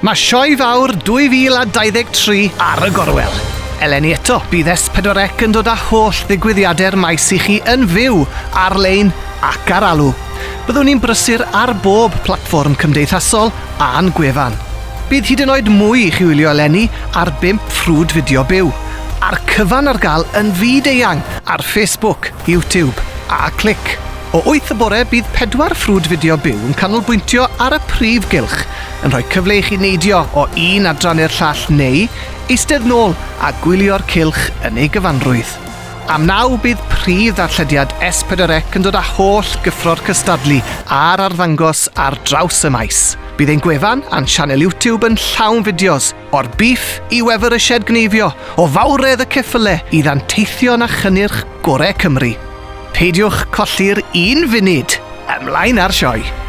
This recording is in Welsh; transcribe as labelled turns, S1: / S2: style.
S1: Mae Sioe Fawr 2023 ar y gorwel. Eleni eto, bydd S4C yn dod â holl ddigwyddiadau'r maes i chi yn fyw, ar-lein ac ar alw. Byddwn ni'n brysur ar bob platfform cymdeithasol a'n gwefan. Bydd hyd yn oed mwy i chi wylio eleni ar bump ffrwd fideo byw, a'r cyfan ar gael yn fyd-eang ar Facebook, YouTube a Clic. O 8 y bore bydd pedwar ffrwd fideo byw yn canolbwyntio ar y prif gylch, yn rhoi cyfle i chi neidio o un adran i'r llall neu eistedd nôl a gwylio'r cylch yn ei gyfanrwydd. Am naw bydd prif ddarllediad S4C yn dod â holl gyffro'r cystadlu a'r arddangos ar draws y maes. Bydd ein gwefan a'n sianel YouTube yn llawn fideos, o'r bîff i wefr y sied gneifio, o fawredd y ceffyle i ddanteithion a chynnyrch gore Cymru. Peidiwch colli'r un funud! Ymlaen â'r sioe!